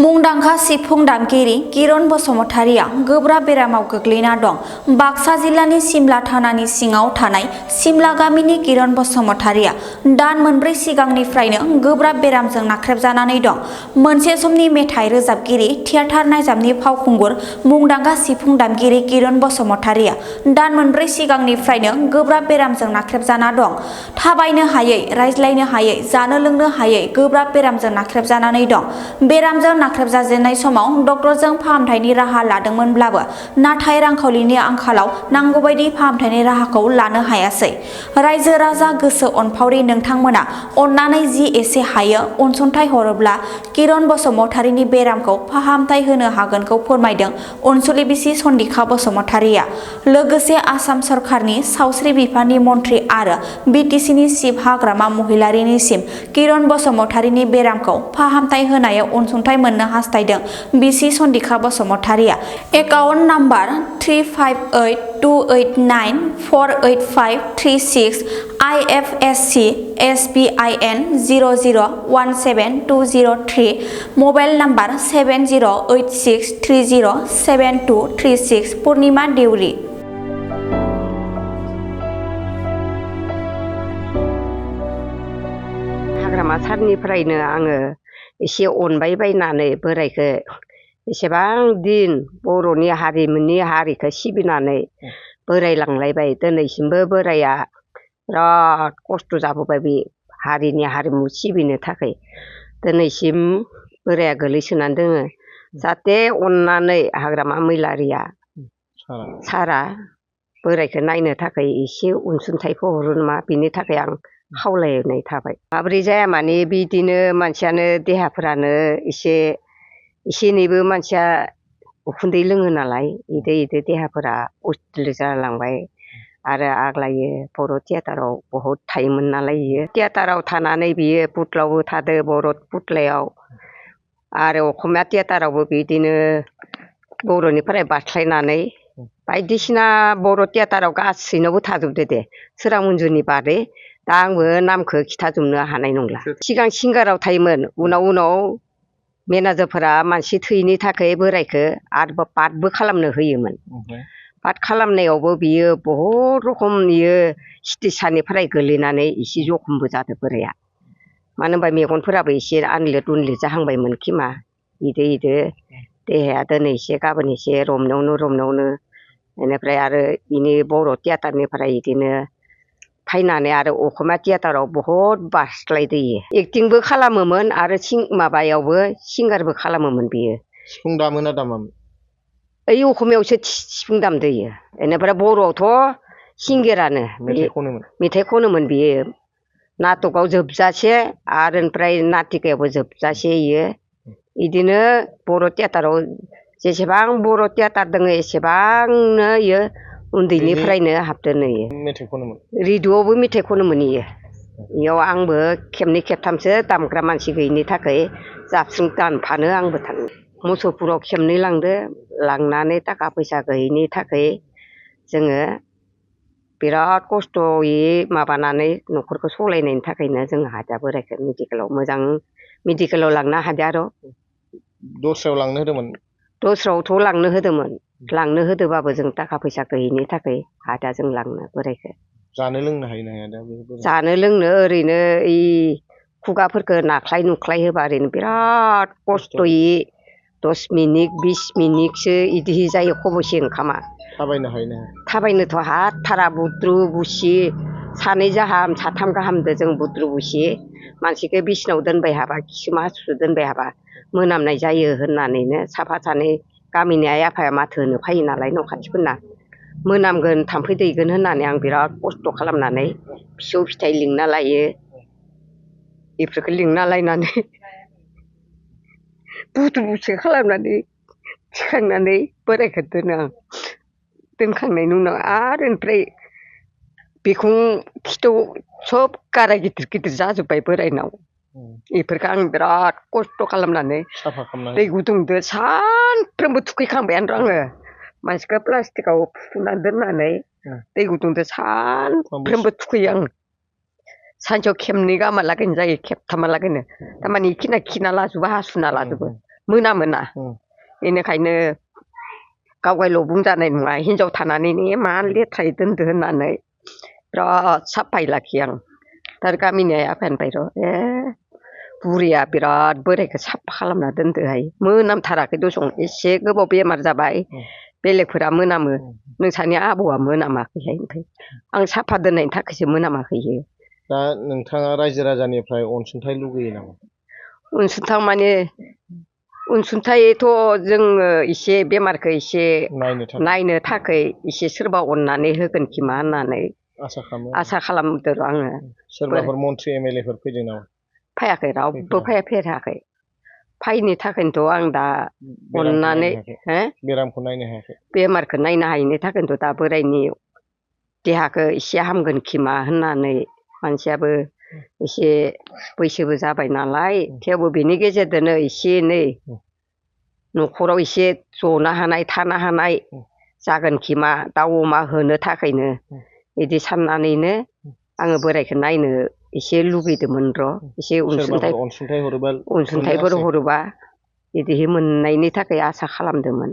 मुंदांखा सिफुं दामगिरि किरण बसुमतारिया गोब्राब बेरामाव गोग्लैना दं। बाक्सा जिल्लानि सिमला थानानि सिङाव थानाय सिमला गामिनि किरण बसुमतारिया दान मोनब्रै सिगांनिफ्रायनो गोब्राब बेरामजों नाख्रेबजानानै दं। मोनसे समनि मेथाइ रोजाबगिरि, थियेटार नायजाबनि फावखुंगुर, मुंदांखा सिफुं दामगिरि किरण बसुमतारिया दान मोनब्रै सिगांनिफ्रायनो गोब्राब बेरामजों नाख्रेबजाना दं। थाबायनो हायै, रायज्लायनो हायै, जानो लोंनो हायै गोब्राब बेरामजों नाख्रेबजानानै दं। बेरामजों नाख्रेबजाजेननाय समाव डक्टरजों फाहामथायनि राहा लादोंमोनब्लाबो नाथाय रांखावरिनि आंखालाव नांगौबायदि फाहामथायनि राहाखौ लानो हायासै। रायजो राजा गोसो अनफावरि नोंथांमोना अननानै जि एसे हायो अनसुंथाइ हरोब्ला किरण बसुमतारिनि बेरामखौ फाहामथाय होनो हागोनखौ फोरमायदों अनसुलि बिसि सन्दिखा बसुमतारिया। लोगोसे आसाम सरकारनि सावस्रि बिफाननि मन्थ्रि आरो बिटिसिनि चिफ हाग्रामा महिलारिनिसिम किरण बसुमतारिनि बेरामखौ फाहामथाय होनायाव अनसुंथाइ मोननो हास्थायदों बिसि सन्दिखा बसुमतारिया। Account number 358289485536 IFSC SBIN 00172003 mobile number 7086307236 Purnima Deori. हाग्रामा सारनिफ्रायनो आङो एसे अनबाय बायनानै बोरायखौ एसेबां दिन बर'नि हारिमुनि हारिखौ सिबिनानै बोरायलांलायबाय। दिनैसिमबो बोराया बिराद खस्थ' जाबोबाय बे हारिनि हारिमु सिबिनो थाखाय। दिनैसिम बोराया गोलैसोनानै दोङो। जाहाथे अननानै हाग्रामा महिलारिया सारा बोरायखौ नायनो थाखाय एसे अनसुंथाइखौ हरो नामा, बिनि थाखाय आं खावलायनाय थाबाय। माब्रै जाया माने बिदिनो मानसियानो देहाफोरानो एसे एनैबो मानसिया उखुन्दै लोङो नालाय, इदो देहाफोरा अस्थिल जालांबाय। आरो आग्लायो बर' थियेटाराव बहुद थायोमोन नालाय बियो। थियेटाराव थानानै बियो पुतलायावबो थादो, बर' पुतलायाव आरो असमिया थियेटारावबो बिदिनो बर'निफ्राय बास्लायनानै बायदिसिना बर' थियेटाराव गासैनावबो थाजोबदो दे, सोरां मन्जुनि बादै। दा आंबो नामखौ खिथाजोबनो हानाय नंला। सिगां सिंगाराव थायोमोन, उनाव मेनेजारफोरा मानसि थैयैनि थाखाय बोरायखौ आरोबाव पार्टबो खालामनो होयोमोन। पार्ट खालामनायावबो बियो बहुद रखम बियो स्टेज सानिफ्राय गोलैनानै एसे जखमबो जादों बोराया। मानो होनबा मेगनफोराबो एसे आनलिद उनलिद जाहांबायमोन खोमा। इदो देहाया दिनै एसे गाबोन एसे रमनायावनो बेनिफ्राय आरो बेनि बर' थियेटारनिफ्राय बिदिनो फैनानै आरो असमिया थियेटाराव बहुद बास्लायदो इयो। एक्टिंबो खालामोमोन आरो माबायावबो सिंगारबो खालामोमोन बियो। सिफुं दामो ना दामामोन? ओइ असमियावसो सिफुं दामदो इयो। बेनिफ्राय बर'आवथ' सिंगारानो मेथाइ खनोमोन बियो। नाटकआव जोबजासे आरो ओमफ्राय नाटिकायावबो जोबजासे इयो बिदिनो बर' थियेटाराव जेसेबां बर' थियेटार दङ एसेबांनो इयो उन्दैनिफ्रायनो हाबदोनो इयो। रेडिअ'आवबो मेथाइ खनोमोन इयो। इयाव आंबो खेबनै खेबथामसो दामग्रा मानसि गैयिनि थाखाय जाबस्रिं दानफानो आंबो थाङो। मुसलपुराव खेबनै लांदो, लांनानै थाखा फैसा गैयिनि थाखाय जोङो बिराद खस्थ'यै माबानानै न'खरखौ सालायनायनि थाखायनो जों हादिया बोरायखौ मेडिकेलाव मोजां मेडिकेलाव लांनो हादिया आरो। दस्रायाव लांनो होदोंमोन? दस्रायावथ' लांनो होदोंमोन। लांनो होदोंबाबो जों थाखा फैसा गैयिनि थाखाय हादिया जों लांनो बोरायखौ। जानो लोंनो हायो ना हाया दा? जानो लोंनो ओरैनो ओइ खुगाफोरखौ नाख्लाय नुख्लाय होबा ओरैनो बिराद खस्थ'यै 10 मिनिट 20 मिनिटसो बिदि जायो खबसे ओंखामा। थाबायनो हायो ना? थाबायनोथ' हाथारा, बुद्रु बुसि सानै गाहाम साथाम गाहामदो जों बुद्रु बुसि मानसिखौ बिसिनायाव दोनबाय हाबा, खिसुमा हासुसो दोनबाय हाबा मोनामनाय जायो होननानैनो साफा सानै गामिनि आइ आफाया माथो होनो फैयो नालाय न' खाथिफोरना। मोनामगोन थाम्फै दैगोन होननानै आं बिराद खस्थ' खालामनानै फिसौ फिथाइ लिंना लायो। बेफोरखौ लिंना लायनानै बुद्रु बुसि खालामनानै थिखांनानै बोरायखौ दोनो आं। दोनखांनायनि उनाव आरो ओमफ्राय बिखुं खिथौ सब गाराय गिदिर गिदिर जाजोब्बाय बोरायनाव। बेफोरखौ आं बिराद खस्थ' खालामनानै दै गुदुंजों सानफ्रोमबो थुखैखांबायानो आङो। मानसिखौ प्लास्टिकआव फुथुनानै दोननानै दै गुदुंजों सानफ्रोमबो थुखैयो आं। सानसेयाव खेबनै गाहामहालागैनो जायो, खेबथामहालागैनो। थारमाने बेखिनिया खिना लाजोबो, हासुना लाजोबो। मोनामोना उम बेनिखायनो गावगायल' बुंजानाय नङा हिनजाव थानानै मा लेथ्रायै दोनदो होननानै बिराद साफायै लाखियो आं दा गामिनि आइ आफानिफ्राय बुरिया बिराद बोराइखौ साफा खालामना दोनदोहाय मोनामथाराखै दसं एसे गोबाव बेमार जाबाय बेलेगफोरा मोनामो नोंसानि आबौआ मोनामाखैहाय ओमफ्राय आं साफा दोननायनि थाखायसो मोनामाखै इयो दा नोंथाङा रायजो राजानिफ्राय अनसुंथाइ लुगैयो नामा? अनसुंथाइ माने अनसुंथाइथ' जोङो एसे बेमारखौ एसे नायनो थाखाय एसे सोरबा अननानै होगोन खोमा होननानै आसा खालामदों र' आङो। सोरबाफोर मन्त्रि एमएलएफोर फैदों नामा? फैयाखै रावबो फैफेराखै फैनो थाखायनोथ' आं दा अननानै बेरामखौ नायनो हायाखै बेमारखौ नायनो हायिनि थाखायनोथ' दा बोरायनि देहाखौ एसे हामगोन खोमा होननानै मानसियाबो एसे बैसोबो जाबाय नालाय थेवबो बिनि गेजेरजोंनो एसे एनै न'खराव एसे जनो हानाय थानो हानाय जागोन खोमा दाउ अमा होनो थाखायनो बिदि साननानैनो आङो बोरायखौ नायनो एसे लुगैदोंमोन र' एसे अनसुंथाइफोर हरोबा बिदि मोननायनि थाखाय आसा खालामदोंमोन।